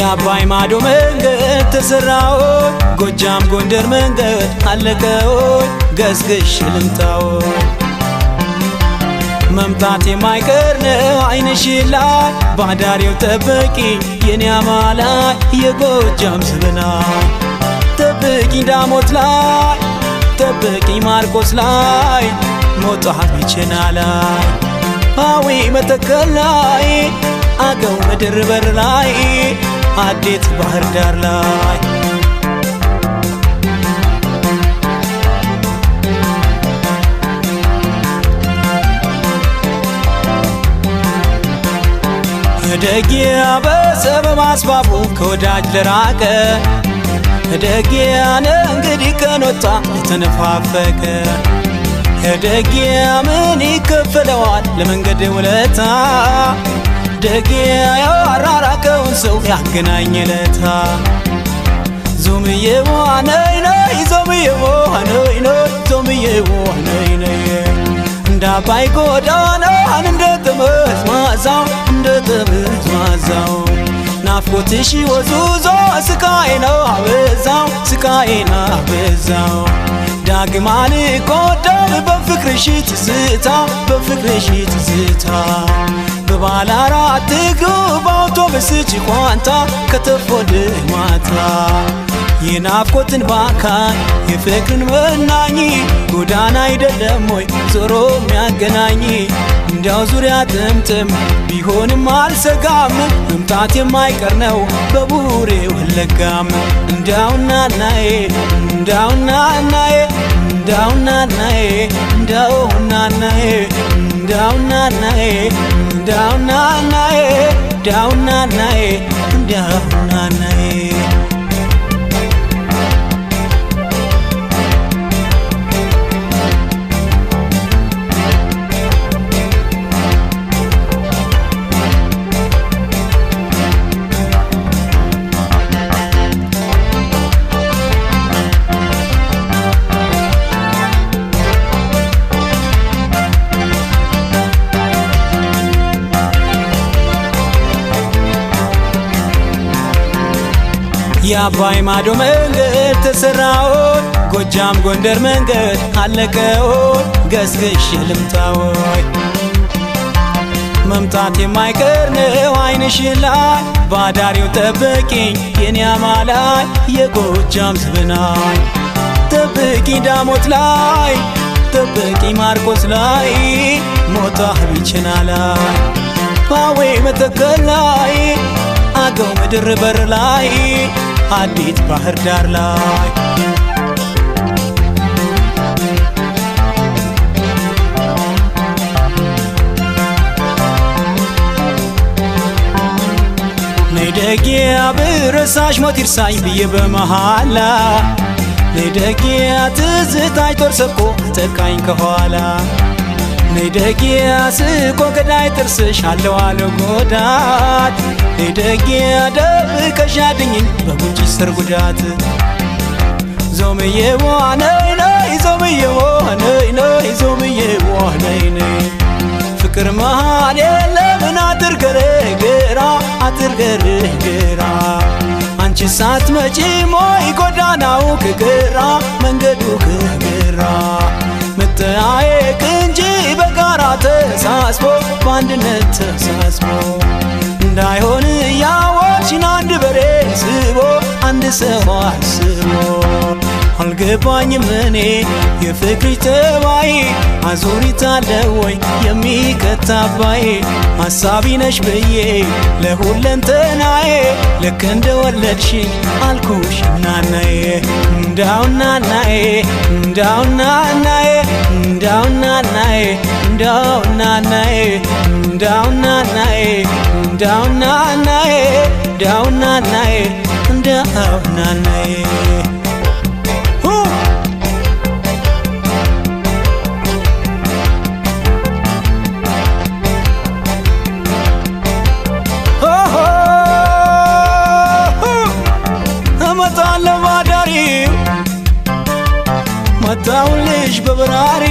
የአባይ ማዶ መንገድ ተሰራው ጎጃም ጎንደር መንገድ አለቀው ገስግሽ ልምጣው መምጣት የማይቀር ነው አይንሽ ላይ ባዳሪው ጠብቂ የኔ አማላይ የጎጃም ዝብና ጠብቂ ዳሞት ላይ ጠብቂ ማርቆስ ላይ ሞጣ ቢቸና ላይ አዊ መተከል ላይ አገው ምድር በር ላይ አዴት ባህር ዳር ላይ ደጊያ በሰበብ አስባቡ ከወዳጅ ለራቀ ደጊያ እንግዲህ ቀን ወጣ ለተነፋፈቀ ደጊያ ምን ይከፈለዋል ለመንገድ ውለታ ደጊያ ያራራቀውን ሰው ያገናኝ ለታ ዞምዬ ዋነይ ነይ ዞምዬ ዋነይ ነይ ዞምዬ ዋነይ ነይ እንደ አባይ ጎዳና እንደ ጠመዝማዛው እንደ ጠመዝማዛው ናፍቆትሽ ወዙዞ ስቃዬን አበዛው ስቃዬን አበዛው ዳግም አልጎዳም በፍቅርሽ ትዝታ በፍቅርሽ ትዝታ በባለ አራት እግሩ በአውቶቡስ ጭቋንታ ከተፍ ወደ ማታ የናፍቆትን ባካን የፍቅርን መናኝ ጎዳና አይደለም ወይ ዞሮ የሚያገናኝ እንዲያው ዙሪያ ጥምጥም ቢሆንም አልሰጋም መምጣት የማይቀር ነው በቡሬ ወለጋም እንዲያው ናናዬ እንዲያው ናናዬ እንዲያው ናናዬ እንዲያው ናናዬ እንዲያው ናናዬ እንዲያው ናናዬ እንዲያው ናናዬ እንዲያው ናናዬ የአባይ ማዶ መንገድ ተሰራው ጎጃም ጎንደር መንገድ አለቀው ገስግሽ ልምጣው መምጣት የማይቀር ነው አይንሽ ላይ ባዳሪው ጠብቂኝ የኔ አማላይ የጎጃም ዝብናይ ጠብቂ ዳሞት ላይ ጠብቂ ማርቆስ ላይ ሞጣ ቢቸና ላይ አዌ መተከል ላይ አገው ምድር በር ላይ አዴት ባህር ዳር ላይ ነይ ደጊያ ብረሳሽ ሞት ይርሳኝ ብዬ በመሃላ ነይ ደጊያ ትዝታሽ ጦር ሰብቆ አጠቃኝ ከኋላ ነይ ደጊያ ስቆ ገዳይ ጥርስሽ አለው አለው ጎዳት ነይ ደጊያ ደብቀሽ አድኝኝ በጉንጭሽ ስር ጉዳት ዞምዬ ዋነይ ነይ ዞምዬ ዋነይ ነይ ዞምዬ ዋነይ ነይ ፍቅር መሃል የለምን አጥር ገረግራ አጥር ገረግራ አንቺ ሳትመጪ ሞይ ጎዳናው ከግራ መንገዱ ከግራ መጠያየቅ እንጂ በጋራ ተሳስቦ በአንድነት ተሳስቦ እንዳይሆን እያወቅሽን አንድ በሬ ስቦ አንድ ሰው አስቦ አልገባኝም እኔ የፍቅርሽ ጠባይ አዙሪት አለ ወይ የሚከት አባይ ሀሳቢ ነሽ ብዬ ለሁለንተናዬ ልክ እንደወለድሽኝ አልኩሽ ናናዬ እንዳው ናናዬ እንዳው ናናዬ እንዳው ናናዬ እንዳው ናናዬ እንዳው ናናዬ እንዳው ናናዬ እንዳው ናናዬ እንዳው ናናዬ እመጣለሁ ባዳሪው መጣሁልሽ በበራሪ